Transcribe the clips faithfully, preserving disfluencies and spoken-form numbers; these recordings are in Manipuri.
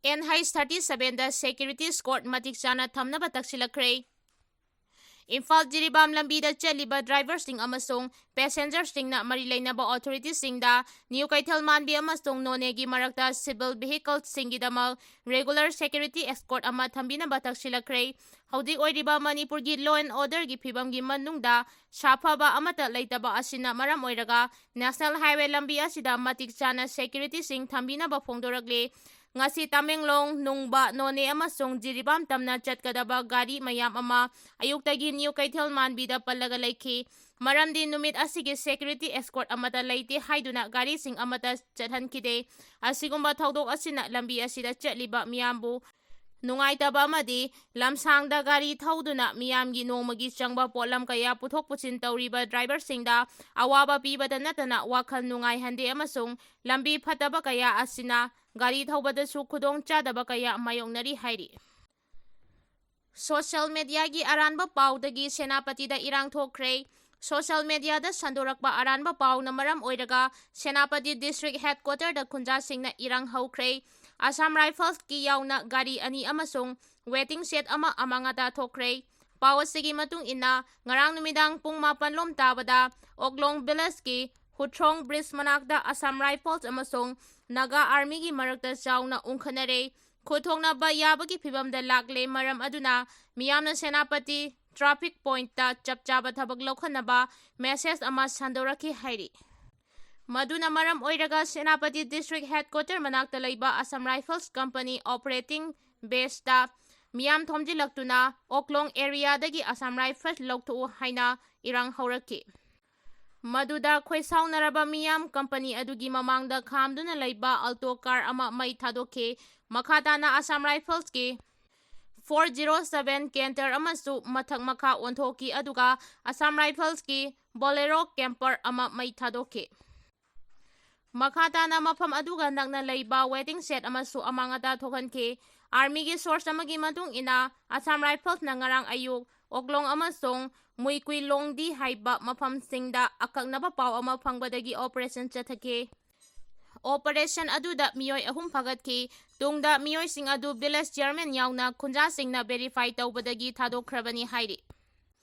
ꯑꯦꯟ ꯍꯩꯆ ꯊꯥꯔꯇꯤ ꯁꯕꯦꯟꯗ ꯁꯦꯀ꯭ꯌꯨꯔꯤꯇꯤ ꯏꯁꯀꯣꯔꯠ ꯃꯇꯤꯛ ꯆꯥꯅ ꯊꯝꯅꯕ ꯇꯛꯁꯤꯜꯂꯛꯈ꯭ꯔꯦ꯫ ꯏꯝꯐꯥꯜ ꯖꯤꯔꯤꯕꯥꯝ ꯂꯝꯕꯤꯗ ꯆꯠꯂꯤꯕ ꯗ꯭ꯔꯥꯏꯚꯔꯁꯤꯡ ꯑꯃꯁꯨꯡ ꯄꯦꯁꯦꯟꯖꯔꯁꯤꯡꯅ ꯃꯔꯤ ꯂꯩꯅꯕ ꯑꯣꯊꯣꯔꯤꯇꯤꯁꯤꯡꯗ ꯅ꯭ꯌꯨ ꯀꯩꯊꯦꯜ ꯃꯥꯟꯕꯤ ꯑꯃꯁꯨꯡ ꯅꯣꯅꯦꯒꯤ ꯃꯔꯛꯇ ꯁꯤꯚꯤꯜ ꯚꯤꯍꯤꯀꯜꯁꯤꯡꯒꯤꯗꯃꯛ ꯔꯦꯒꯨꯂꯔ ꯁꯦꯀ꯭ꯌꯨꯔꯤꯇꯤ ꯑꯦꯁꯀꯣꯔꯠ ꯑꯃ ꯊꯝꯕꯤꯅꯕ ꯇꯛꯁꯤꯜꯂꯛꯈ꯭ꯔꯦ꯫ ꯍꯧꯖꯤꯛ ꯑꯣꯏꯔꯤꯕ ꯃꯅꯤꯄꯨꯔꯒꯤ law and orderꯒꯤ ꯐꯤꯕꯝꯒꯤ ꯃꯅꯨꯡꯗ ꯁꯥꯐꯕ ꯑꯃꯠꯇ ꯂꯩꯇꯕ ꯑꯁꯤꯅ ꯃꯔꯝ ꯑꯣꯏꯔꯒ ꯅꯦꯁꯅꯦꯜ ꯍꯥꯏꯋꯦ ꯂꯝꯕꯤ ꯑꯁꯤꯗ ꯃꯇꯤꯛ ꯆꯥꯅ ꯁꯦꯀ꯭ꯌꯨꯔꯤꯇꯤꯁꯤꯡ ꯊꯝꯕꯤꯅꯕ ꯐꯣꯡꯗꯣꯔꯛꯂꯤ꯫ ꯉꯁꯤ ꯇꯃꯦꯡꯂꯣꯡ, ꯅꯨꯡꯕ, ꯅꯣꯅꯦ ꯑꯃꯁꯨꯡ ꯖꯤꯔꯤꯕꯥꯝ ꯇꯝꯅ ꯆꯠꯀꯗꯕ ꯒꯥꯔꯤ ꯃꯌꯥꯝ ꯑꯃ ꯑꯌꯨꯛꯇꯒꯤ ꯅ꯭ꯌꯨ ꯀꯩꯊꯦꯜ ꯃꯥꯟꯕꯤꯗ ꯄꯜꯂꯒ ꯂꯩꯈꯤ꯫ ꯃꯔꯝꯗꯤ ꯅꯨꯃꯤꯠ ꯑꯁꯤꯒꯤ ꯁꯦꯀ꯭ꯌꯨꯔꯤꯇꯤ ꯑꯦꯁꯀꯣꯔꯠ ꯑꯃꯠꯇ ꯂꯩꯇꯦ ꯍꯥꯏꯗꯨꯅ ꯒꯥꯔꯤꯁꯤꯡ ꯑꯃꯠꯇ ꯆꯠꯍꯟꯈꯤꯗꯦ꯫ ꯑꯁꯤꯒꯨꯝꯕ ꯊꯧꯗꯣꯛ ꯑꯁꯤꯅ ꯂꯝꯕꯤ ꯑꯁꯤꯗ ꯆꯠꯂꯤꯕ ꯃꯤꯌꯥꯝꯕꯨ ꯅꯨꯡꯉꯥꯏꯇꯕ ꯑꯃꯗꯤ ꯂꯝꯁꯥꯡꯗ ꯒꯥꯔꯤ ꯊꯧꯗꯨꯅ ꯃꯤꯌꯥꯝꯒꯤ ꯅꯣꯡꯃꯒꯤ ꯆꯪꯕ ꯄꯣꯠꯂꯝ ꯀꯌꯥ ꯄꯨꯊꯣꯛ ꯄꯨꯁꯤꯟ ꯇꯧꯔꯤꯕ ꯗ꯭ꯔꯥꯏꯚꯔꯁꯤꯡꯗ ꯑꯋꯥꯕ ꯄꯤꯕꯗ ꯅꯠꯇꯅ ꯋꯥꯈꯜ ꯅꯨꯡꯉꯥꯏꯍꯟꯗꯦ ꯑꯃꯁꯨꯡ ꯂꯝꯕꯤ ꯐꯠꯇꯕ ꯀꯌꯥ ꯑꯁꯤꯅ ꯒꯥꯔꯤ ꯊꯧꯕꯗꯁꯨ ꯈꯨꯗꯣꯡꯆꯥꯗꯕ ꯀꯌꯥ ꯃꯥꯌꯣꯛꯅꯔꯤ ꯍꯥꯏꯔꯤ꯫ ꯁꯣꯁꯤꯌꯦꯜ ꯃꯦꯗꯤꯌꯥꯒꯤ ꯑꯔꯥꯟꯕ ꯄꯥꯎꯗꯒꯤ ꯁꯦꯅꯥꯄꯇꯤꯗ ꯏꯔꯥꯡ ꯊꯣꯛꯈ꯭ꯔꯦ꯫ ꯁꯣꯁꯤꯌꯦꯜ ꯃꯦꯗꯤꯌꯥꯗ ꯁꯟꯗꯣꯔꯛꯄ ꯑꯔꯥꯟꯕ ꯄꯥꯎꯅ ꯃꯔꯝ ꯑꯣꯏꯔꯒ ꯁꯦꯅꯥꯄꯇꯤ ꯗꯤꯁꯇ꯭ꯔꯤꯛ ꯍꯦꯗꯀ꯭ꯋꯥꯇꯔꯗ ꯈꯨꯟꯖꯥꯁꯤꯡꯅ ꯏꯔꯥꯡ ꯍꯧꯈ꯭ꯔꯦ꯫ ꯑꯁꯥꯝ ꯔꯥꯏꯐꯜꯁꯀꯤ ꯌꯥꯎꯅ ꯒꯥꯔꯤ ꯑꯅꯤ ꯑꯃꯁꯨꯡ ꯋꯦꯇꯤꯡ ꯁꯦꯠ ꯑꯃ ꯑꯃꯥꯡ ꯑꯇꯥ ꯊꯣꯛꯈ꯭ꯔꯦ꯫ ꯄꯥꯎ ꯑꯁꯤꯒꯤ ꯃꯇꯨꯡ ꯏꯟꯅ, ꯉꯔꯥꯡ ꯅꯨꯃꯤꯗꯥꯡ ꯄꯨꯡ ꯃꯥꯄꯟ ꯂꯣꯝ ꯇꯥꯕꯗ ꯑꯣꯛꯂꯣꯡ ꯚꯤꯂꯦꯖꯀꯤ ꯍꯨꯊ꯭ꯔꯣꯡ ꯕ꯭ꯔꯤꯖ ꯃꯅꯥꯛꯇ ꯑꯁꯥꯝ ꯔꯥꯏꯐꯜꯁ ꯑꯃꯁꯨꯡ ꯅꯥꯒꯥ ꯑꯥꯔꯃꯤꯒꯤ ꯃꯔꯛꯇ ꯆꯥꯎꯅ ꯎꯪꯈꯠꯅꯔꯦ꯫ ꯈꯨꯠ ꯊꯣꯛꯅꯕ ꯌꯥꯕꯒꯤ ꯐꯤꯕꯝꯗ ꯂꯥꯛꯂꯦ꯫ ꯃꯔꯝ ꯑꯗꯨꯅ ꯃꯤꯌꯥꯝꯅ ꯁꯦꯅꯥꯄꯇꯤ ꯇ꯭ꯔꯥꯐꯤꯛ ꯄꯣꯏꯟꯠꯇ ꯆꯞ ꯆꯥꯕ ꯊꯕꯛ ꯂꯧꯈꯠꯅꯕ ꯃꯦꯁꯦꯖ ꯑꯃ ꯁꯟꯗꯣꯔꯛꯈꯤ ꯍꯥꯏꯔꯤ꯫ ꯃꯗꯨꯅ ꯃꯔꯝ ꯑꯣꯏꯔꯒ ꯁꯦꯅꯥꯄꯇꯤ ꯗꯤꯁꯇ꯭ꯔꯤꯛ ꯍꯦꯗꯀ꯭ꯋꯥꯇꯔ ꯃꯅꯥꯛꯇ ꯂꯩꯕ Assam rifles company operating best ꯃꯤꯌꯥꯝ ꯊꯣꯝꯖꯤꯜꯂꯛꯇꯨꯅ ꯑꯣꯛꯂꯣꯡ ꯑꯦꯔꯤꯌꯥꯗꯒꯤ ꯑꯁꯥꯝ ꯔꯥꯏꯐꯜꯁ ꯂꯧꯊꯣꯛꯎ ꯍꯥꯏꯅ ꯏꯔꯥꯡ ꯍꯧꯔꯛꯈꯤ꯫ ꯃꯗꯨꯗ ꯈꯣꯏꯁꯥꯎꯅꯔꯕ ꯃꯤꯌꯥꯝ ꯀꯝꯄꯅꯤ ꯑꯗꯨꯒꯤ ꯃꯃꯥꯡꯗ ꯈꯥꯝꯗꯨꯅ ꯂꯩꯕ ꯑꯜꯇꯣ ꯀꯥꯔ ꯑꯃ ꯃꯩ ꯊꯥꯗꯣꯛꯈꯤ꯫ ꯃꯈꯥ ꯇꯥꯅ ꯑꯁꯥꯝ ꯔꯥꯏꯐꯜꯁꯀꯤ ꯐꯣꯔ ꯖꯤꯔꯣ ꯁꯚꯦꯟ ꯀꯦꯟꯇꯔ ꯑꯃꯁꯨ ꯃꯊꯛ ꯃꯈꯥ ꯑꯣꯟꯊꯣꯛꯈꯤ, ꯑꯗꯨꯒ ꯑꯁꯥꯝ ꯔꯥꯏꯐꯜꯁꯀꯤ ꯕꯣꯂꯦꯔꯣ ꯀꯦꯝꯄꯔ ꯑꯃ ꯃꯩ ꯊꯥꯗꯣꯛꯈꯤ꯫ ꯃꯈꯥ ꯇꯥꯅ ꯃꯐꯝ ꯑꯗꯨꯒ ꯅꯛꯅ ꯂꯩꯕ ꯋꯦꯇꯤꯡ ꯁꯦꯠ ꯑꯃꯁꯨ ꯑꯃꯥꯡ ꯑꯇꯥ ꯊꯣꯛꯍꯟꯈꯤ꯫ ꯑꯥꯔꯃꯤꯒꯤ ꯁꯣꯔꯁ ꯑꯃꯒꯤ ꯃꯇꯨꯡ ꯏꯟꯅ, ꯑꯁꯥꯝ ꯔꯥꯏꯐꯜꯁꯅ ꯉꯔꯥꯡ ꯑꯌꯨꯛ ꯑꯣꯛꯂꯣꯡ ꯑꯃꯁꯨꯡ ꯃꯨꯏꯀꯨꯏꯂꯣꯡꯗꯤ ꯍꯥꯏꯕ ꯃꯐꯝꯁꯤꯡꯗ ꯑꯀꯛꯅꯕ ꯄꯥꯎ ꯑꯃ ꯐꯪꯕꯗꯒꯤ ꯑꯣꯄꯔꯦꯁꯟ ꯆꯠꯊꯈꯤ꯫ ꯑꯣꯄꯔꯦꯁꯟ ꯑꯗꯨꯗ ꯃꯤꯑꯣꯏ ꯑꯍꯨꯝ ꯐꯒꯠꯈꯤ꯫ ꯇꯨꯡꯗ ꯃꯤꯑꯣꯏꯁꯤꯡ ꯑꯗꯨ ꯚꯤꯂꯦꯖ ꯆꯤꯌꯔꯃꯦꯟ ꯌꯥꯎꯅ ꯈꯨꯟꯖꯥꯁꯤꯡꯅ ꯚꯦꯔꯤꯐꯥꯏ ꯇꯧꯕꯗꯒꯤ ꯊꯥꯗꯣꯛꯈ꯭ꯔꯕꯅꯤ ꯍꯥꯏꯔꯤ꯫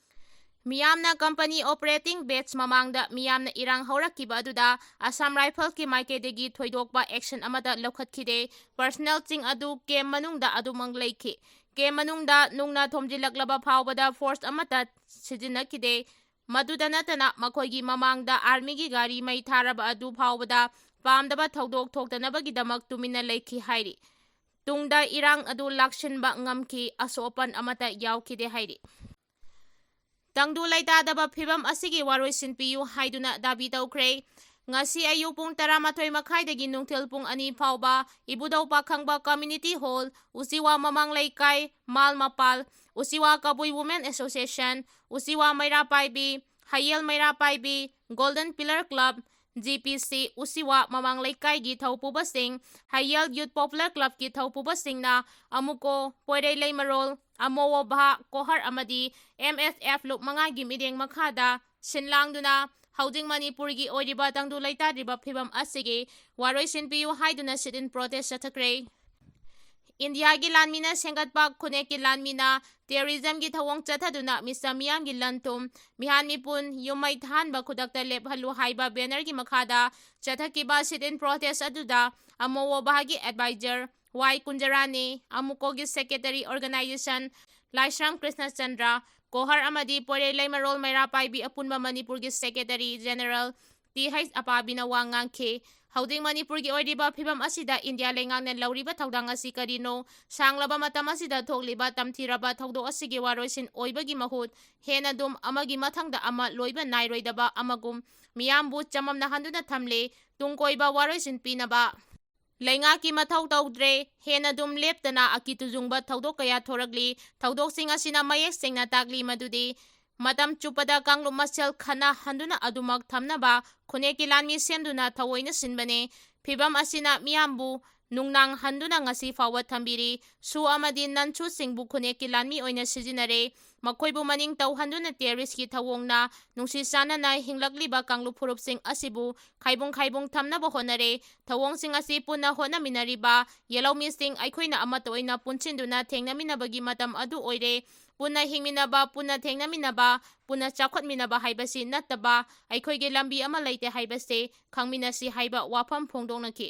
ꯃꯤꯌꯥꯝꯅ ꯀꯝꯄꯅꯤ ꯑꯣꯄꯔꯦꯇꯤꯡ ꯕꯦꯖ ꯃꯃꯥꯡꯗ ꯃꯤꯌꯥꯝꯅ ꯏꯔꯥꯡ ꯍꯧꯔꯛꯈꯤꯕ ꯑꯗꯨꯗ ꯑꯁꯥꯝ ꯔꯥꯏꯐꯜꯁꯀꯤ ꯃꯥꯏꯀꯩꯗꯒꯤ ꯊꯣꯏꯗꯣꯛꯄ ꯑꯦꯛꯁꯟ ꯑꯃꯠꯇ ꯂꯧꯈꯠꯈꯤꯗꯦ꯫ ꯄꯔꯁꯅꯦꯜꯁꯤꯡ ꯑꯗꯨ ꯀꯦꯝ ꯃꯅꯨꯡꯗ ꯑꯗꯨꯃꯛ ꯂꯩꯈꯤ꯫ ꯀꯦꯝ ꯃꯅꯨꯡꯗ ꯅꯨꯡꯅ ꯊꯣꯝꯖꯤꯜꯂꯛꯂꯕ ꯐꯥꯎꯕꯗ ꯐꯣꯔꯁ ꯑꯃꯠꯇ ꯁꯤꯖꯤꯟꯅꯈꯤꯗꯦ꯫ ꯃꯗꯨꯗ ꯅꯠꯇꯅ ꯃꯈꯣꯏꯒꯤ ꯃꯃꯥꯡꯗ ꯑꯥꯔꯃꯤꯒꯤ ꯒꯥꯔꯤ ꯃꯩ ꯊꯥꯔꯕ ꯑꯗꯨ ꯐꯥꯎꯕꯗ ꯄꯥꯝꯗꯕ ꯊꯧꯗꯣꯛ ꯊꯣꯛꯇꯅꯕꯒꯤꯗꯃꯛ ꯇꯨꯃꯤꯟꯅ ꯂꯩꯈꯤ ꯍꯥꯏꯔꯤ꯫ ꯇꯨꯡꯗ ꯏꯔꯥꯡ ꯑꯗꯨ ꯂꯥꯛꯁꯤꯟꯕ ꯉꯝꯈꯤ, ꯑꯁꯣꯛ ꯑꯄꯟ ꯑꯃꯠꯇ ꯌꯥꯎꯈꯤꯗꯦ ꯍꯥꯏꯔꯤ꯫ ꯇꯪꯗꯨ ꯂꯩꯇꯥꯗꯕ ꯐꯤꯕꯝ ꯑꯁꯤꯒꯤ ꯋꯥꯔꯣꯏꯁꯤꯟ ꯄꯤꯌꯨ ꯍꯥꯏꯗꯨꯅ ꯗꯥꯕꯤ ꯇꯧꯈ꯭ꯔꯦ꯫ ꯉꯁꯤ ꯑꯌꯨꯛ ꯄꯨꯡ ꯇꯔꯥꯃꯥꯊꯣꯏ ꯃꯈꯥꯏꯗꯒꯤ ꯅꯨꯡꯊꯤꯜ ꯄꯨꯡ ꯑꯅꯤ ꯐꯥꯎꯕ ꯏꯕꯨꯙꯧ ꯄꯥꯈꯪꯕ ꯀꯝꯃ꯭ꯌꯨꯅꯤꯇꯤ ꯍꯣꯜ, ꯎꯆꯤꯋꯥ ꯃꯃꯥꯡ ꯂꯩꯀꯥꯏ, ꯃꯥꯜ ꯃꯄꯥꯜ, Uchiwa Kabui women association, Uchiwa Meira Paibi, Hayel Meira Paibi, golden pillar club, G P C Uchiwa ꯃꯃꯥꯡ ꯂꯩꯀꯥꯏꯒꯤ ꯊꯧꯄꯨꯕꯁꯤꯡ, ꯍꯌꯦꯜ ꯌꯨꯠ ꯄꯣꯄꯨꯂꯔ ꯀ꯭ꯂꯕꯀꯤ ꯊꯧꯄꯨꯕꯁꯤꯡꯅ ꯑꯃꯨꯀꯣ, ꯄꯣꯏꯔꯩ ꯂꯩꯃꯔꯣꯜ, ꯑꯃꯣꯋꯣ ꯚꯥ, ꯀꯣꯍꯔ ꯑꯃꯗꯤ ꯑꯦꯝ ꯑꯦꯁ ꯑꯦꯐ ꯂꯨꯞ ꯃꯉꯥꯒꯤ ꯃꯤꯠꯌꯦꯡ ꯃꯈꯥꯗ ꯁꯤꯟ ꯂꯥꯡꯗꯨꯅ ꯍꯧꯖꯤꯛ ꯃꯅꯤꯄꯨꯔꯒꯤ ꯑꯣꯏꯔꯤꯕ ꯇꯪꯗꯨ ꯂꯩꯇꯥꯗ꯭ꯔꯤꯕ ꯐꯤꯕꯝ ꯑꯁꯤꯒꯤ ꯋꯥꯔꯣꯏꯁꯤꯟ ꯄꯤꯌꯨ ꯍꯥꯏꯗꯨꯅ sit-in protest ꯆꯠꯊꯈ꯭ꯔꯦ꯫ ꯏꯟꯗꯤꯌꯥꯒꯤ ꯂꯥꯟꯃꯤꯅ ꯁꯦꯝꯒꯠꯄ ꯈꯨꯟꯅꯦꯛꯀꯤ ꯂꯥꯟꯃꯤꯅ ꯇꯦꯔꯣꯔꯤꯖꯝꯒꯤ ꯊꯧꯑꯣꯡ ꯆꯠꯊꯗꯨꯅ ꯃꯤꯆꯝ ꯃꯤꯌꯥꯝꯒꯤ ꯂꯟ ꯊꯨꯝ, ꯃꯤꯍꯥꯠ ꯃꯤꯄꯨꯟ, ꯌꯨꯝ ꯃꯩ ꯊꯥꯍꯟꯕ ꯈꯨꯗꯛꯇ ꯂꯦꯞꯍꯜꯂꯨ ꯍꯥꯏꯕ ꯕꯦꯅꯔꯒꯤ ꯃꯈꯥꯗ ꯆꯠꯊꯈꯤꯕ sit-in protest ꯑꯗꯨꯗ ꯑꯃꯣꯋꯣ ꯚꯥꯒꯤ ꯑꯦꯗꯚꯥꯏꯖꯔ ꯋꯥꯏ ꯀꯨꯟꯖꯔꯥꯅꯤ, ꯑꯃꯨꯀꯣꯒꯤ ꯁꯦꯀ꯭ꯔꯦꯇꯔꯤ ꯑꯣꯔꯒꯅꯥꯏꯖꯦꯁꯟ ꯂꯥꯏꯁ꯭ꯔꯝ ꯀ꯭ꯔꯤꯁꯅꯆꯟꯗ꯭ꯔ, ꯀꯣꯍꯔ ꯑꯃꯗꯤ ꯄꯣꯏꯔꯩ ꯂꯩꯃꯔꯣꯜ ꯃꯩꯔꯥ ꯄꯥꯏꯕꯤ ꯑꯄꯨꯟꯕ ꯃꯅꯤꯄꯨꯔꯒꯤ ꯁꯦꯀ꯭ꯔꯦꯇꯔꯤ ꯖꯦꯅꯔꯦꯜ ꯇꯤ ꯍꯩꯆ ꯑꯄꯥꯕꯤꯅ ꯋꯥ ꯉꯥꯡꯈꯤ꯫ ꯍꯧꯖꯤꯛ ꯃꯅꯤꯄꯨꯔꯒꯤ ꯑꯣꯏꯔꯤꯕ ꯐꯤꯕꯝ ꯑꯁꯤꯗ ꯏꯟꯗꯤꯌꯥ ꯂꯩꯉꯥꯛꯅ ꯂꯧꯔꯤꯕ ꯊꯧꯗꯥꯡ ꯑꯁꯤ ꯀꯔꯤꯅꯣ? ꯁꯥꯡꯂꯕ ꯃꯇꯝ ꯑꯁꯤꯗ ꯊꯣꯛꯂꯤꯕ ꯇꯝꯊꯤꯔꯕ ꯊꯧꯗꯣꯛ ꯑꯁꯤꯒꯤ ꯋꯥꯔꯣꯏꯁꯤꯟ ꯑꯣꯏꯕꯒꯤ ꯃꯍꯨꯠ ꯍꯦꯟꯅ ꯑꯗꯨꯝ ꯑꯃꯒꯤ ꯃꯊꯪꯗ ꯑꯃ ꯂꯣꯏꯕ ꯅꯥꯏꯔꯣꯏꯗꯕ ꯑꯃꯒꯨꯝ ꯃꯤꯌꯥꯝꯕꯨ ꯆꯃꯝꯅꯍꯟꯗꯨꯅ ꯊꯝꯂꯦ꯫ ꯇꯨꯡ ꯀꯣꯏꯕ ꯋꯥꯔꯣꯏꯁꯤꯟ ꯄꯤꯅꯕ ꯂꯩꯉꯥꯛꯀꯤ ꯃꯊꯧ ꯇꯧꯗ꯭ꯔꯦ꯫ ꯍꯦꯟꯅ ꯑꯗꯨꯝ ꯂꯦꯞꯇꯅ ꯑꯀꯤ ꯇꯨꯖꯨꯡꯕ ꯊꯧꯗꯣꯛ ꯀꯌꯥ ꯊꯣꯔꯛꯂꯤ꯫ ꯊꯧꯗꯣꯛꯁꯤꯡ ꯑꯁꯤꯅ ꯃꯌꯦꯛ ꯁꯦꯡꯅ ꯇꯥꯛꯂꯤ ꯃꯗꯨꯗꯤ ꯃꯇꯝ ꯆꯨꯞꯄꯗ ꯀꯥꯡꯂꯨꯞ ꯃꯁꯦꯜ ꯈꯠꯅꯍꯟꯗꯨꯅ ꯑꯗꯨꯃꯛ ꯊꯝꯅꯕ ꯈꯨꯟꯅꯦꯛꯀꯤ ꯂꯥꯟꯃꯤ ꯁꯦꯝꯗꯨꯅ ꯊꯑꯣꯏꯅ ꯁꯤꯟꯕꯅꯦ꯫ ꯐꯤꯕꯝ ꯑꯁꯤꯅ ꯃꯤꯌꯥꯝꯕꯨ ꯅꯨꯡꯅꯥꯡ ꯍꯟꯗꯨꯅ ꯉꯁꯤ ꯐꯥꯎꯕ ꯊꯝꯕꯤꯔꯤ꯫ ꯁꯨ ꯑꯃꯗꯤ ꯅꯟ ꯁꯨꯁꯤꯡꯕꯨ ꯈꯨꯟꯅꯦꯛꯀꯤ ꯂꯥꯟꯃꯤ ꯑꯣꯏꯅ ꯁꯤꯖꯤꯟꯅꯔꯦ꯫ ꯃꯈꯣꯏꯕꯨ ꯃꯅꯤꯡ ꯇꯧꯍꯟꯗꯨꯅ terroristꯀꯤ ꯊꯧꯑꯣꯡꯅ ꯅꯨꯡꯁꯤ ꯆꯥꯟꯅꯅ ꯍꯤꯡꯂꯛꯂꯤꯕ ꯀꯥꯡꯂꯨꯞ ꯐꯨꯔꯨꯞꯁꯤꯡ ꯑꯁꯤꯕꯨ ꯈꯥꯏꯕꯨꯡ ꯈꯥꯏꯕꯨꯡ ꯊꯝꯅꯕ ꯍꯣꯠꯅꯔꯦ꯫ ꯊꯧꯑꯣꯡꯁꯤꯡ ꯑꯁꯤ ꯄꯨꯟꯅ ꯍꯣꯠꯅꯃꯤꯟꯅꯔꯤꯕ ꯌꯦꯜꯍꯧꯃꯤꯁꯤꯡ ꯑꯩꯈꯣꯏꯅ ꯑꯃꯠꯇ ꯑꯣꯏꯅ ꯄꯨꯟꯁꯤꯟꯗꯨꯅ ꯊꯦꯡꯅꯃꯤꯟꯅꯕꯒꯤ ꯃꯇꯝ ꯑꯗꯨ ꯑꯣꯏꯔꯦ꯫ ꯄꯨꯟꯅ ꯍꯤꯡꯃꯤꯟꯅꯕ, ꯄꯨꯟꯅ ꯊꯦꯡꯅꯃꯤꯟꯅꯕ, ꯄꯨꯟꯅ ꯆꯥꯎꯈꯠꯃꯤꯟꯅꯕ ꯍꯥꯏꯕꯁꯤ ꯅꯠꯇꯕ ꯑꯩꯈꯣꯏꯒꯤ ꯂꯝꯕꯤ ꯑꯃ ꯂꯩꯇꯦ ꯍꯥꯏꯕꯁꯦ ꯈꯪꯃꯤꯟꯅꯁꯤ ꯍꯥꯏꯕ ꯋꯥꯐꯝ ꯐꯣꯡꯗꯣꯛꯅꯈꯤ꯫